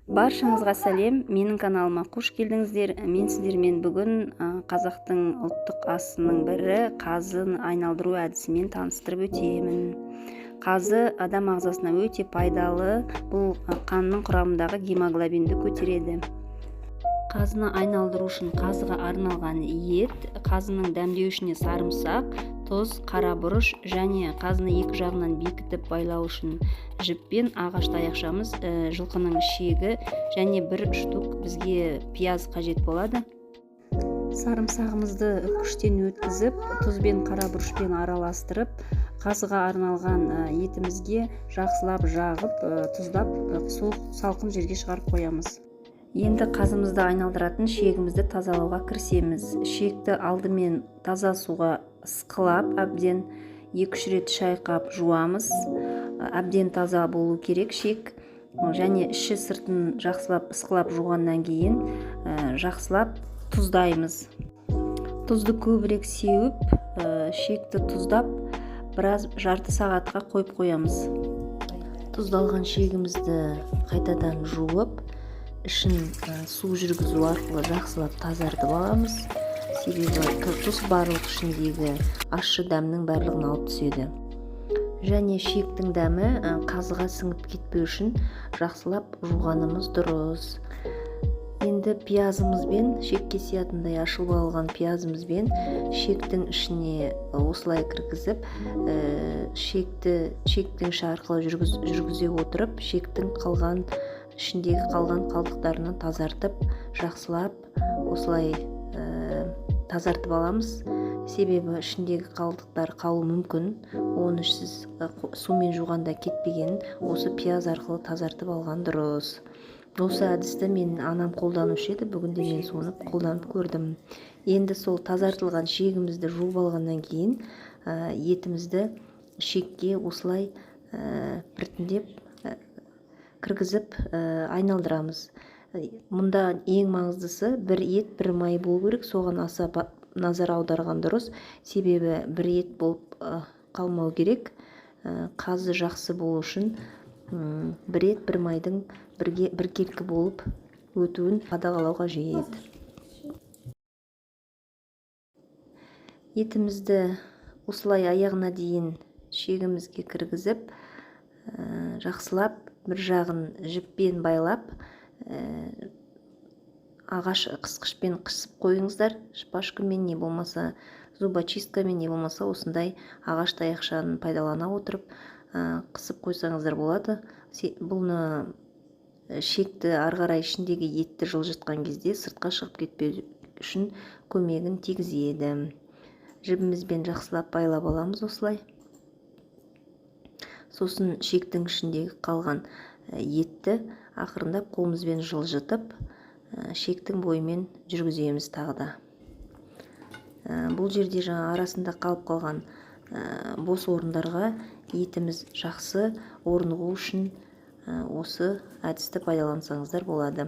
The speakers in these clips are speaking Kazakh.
Баршаңызға сәлем, менің каналыма қош келдіңіздер. Мен сіздермен бүгін қазақтың ұлттық асының бірі қазын айналдыру әдісімен таныстырып өтемін. Қазы адам ағзасына өте пайдалы, бұл қанның құрамындағы гемоглобинді көтереді. Қазыны айналдыру үшін қазыға арналған ет, қазының дәмдеуішіне сарымсақ, тұз, қара бұрыш және қазыны екі жағынан бекітіп байлау үшін жіппен ағаш таяқшамыз, жылқының ішегі және бір штук бізге пияз қажет болады. Сарымсағымызды үккіштен өткізіп, тұз бен қара бұрышпен араластырып, қазыға арналған етімізге жақсылап жағып, тұздап, суық салқын жерге шығарып қоямыз. Енді қазымызды айналдыратын шегімізді тазалауға кірісеміз. Шекті алдымен таза суға ысқылап, әбден 2-3 рет шайқап жуамыз. Әбден таза болу керек шек. Және іші сыртын жақсылап ысқылап жуғаннан кейін, жақсылап тұздаймыз. Тұзды көбірек сеуіп, шекті тұздап, біраз жарты сағатқа қойып қоямыз. Тұздалған шегімізді қайтадан жуып, ішін су жүргізу арқылы жақсылап тазартып аламыз. Себебі тұз барлық ішіндегі ащы дәмнің барлығын алып түседі. Және шектің дәмі қазыға сіңіп кетпеу үшін жақсылап жуғанымыз дұрыс. Енді пиязымызбен, шекке сиятындай ашылып алған пиязымызбен шектің ішіне осылай кіргізіп, шектің іші арқылы жүргізе отырып, шектің ішіндегі қалған қалдықтарын тазартып, жақсылап осылай тазартып аламыз. Себебі ішіндегі қалдықтар қалуы мүмкін. Оны сіз сумен жуғанда кетпеген, осы пияз арқылы тазартып алған дұрыс. Осы әдісті менің анам қолданушы еді, бүгін де мен соны қолданып көрдім. Енді сол тазартылған шегімізді жуып алғаннан кейін, етімізді шекке осылай, біртіндеп, кіргізіп, айналдырамыз. Мұнда ең маңыздысы бір ет, бір май болу керек, соған аса назар аударған дұрыс. Себебі бір ет болып, қалмау керек. Қазы жақсы болу үшін, бір ет, бір майдың біркелкі болып өтуін қадағалау қажет. Етімізді осылай аяғына дейін шегімізге кіргізіп, жақсылап бір жағын жіппен байлап, ағаш қысқышпен қысып қойыңыздар, шпажкамен, не болмаса зубочисткамен, не болмаса осындай ағаш таяқшаны пайдалана отырып, қысып қойсаңыздар болады. Бұны шекті ары қарай ішіндегі етті жылжытқан кезде сыртқа шығып кетпеу үшін көмегін тигізеді. Жібімізбен жақсылап байлап аламыз осылай. Сосын шектің ішіндегі қалған етті ақырындап қолымызбен жылжытып, шектің бойымен жүргіземіз тағы да. Бұл жерде жаңа арасында қалып қалған, бос орындарға етіміз жақсы орнығу үшін, осы әдісті пайдалансаңыздар болады.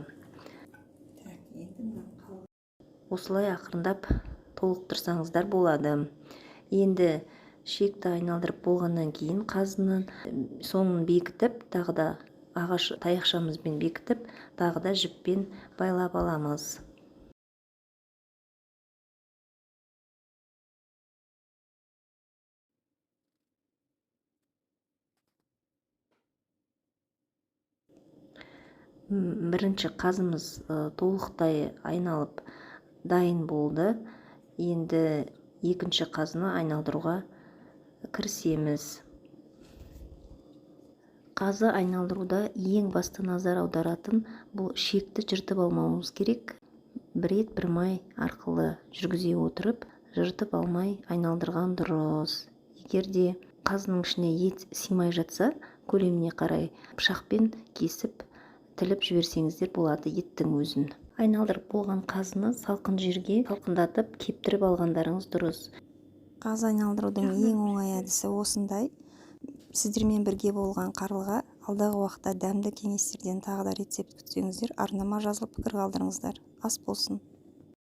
Осылай ақырындап толықтырсаңыздар болады. Енді шекті айналдырып болғаннан кейін қазының соңын бекітіп, тағы да ағаш таяқшамызбен бекітіп, тағы да жіппен байлап аламыз. Бірінші қазымыз, толықтай айналып дайын болды. Енді екінші қазыны айналдыруға кірісеміз. Қазы айналдыруда ең басты назар аударатын бұл шекті жыртып алмауымыз керек. Бір ет, бір май арқылы жүргізе отырып, жыртып алмай айналдырған дұрыс. Егер де қазының ішіне ет сыймай жатса, көлеміне қарай пышақпен кесіп, тіліп жіберсеңіздер болады еттің өзін. Айналдырып болған қазыны салқын жерге салқындатып, кептіріп алғандарыңыз дұрыс. Қазы айналдырудың ең оңай әдісі осындай. Сіздермен бірге болған Қарлыға. Алдағы уақытта дәмді кеңестерден тағы да рецепт күтсеңіздер, арнама жазылып пікір қалдырыңыздар. Ас болсын.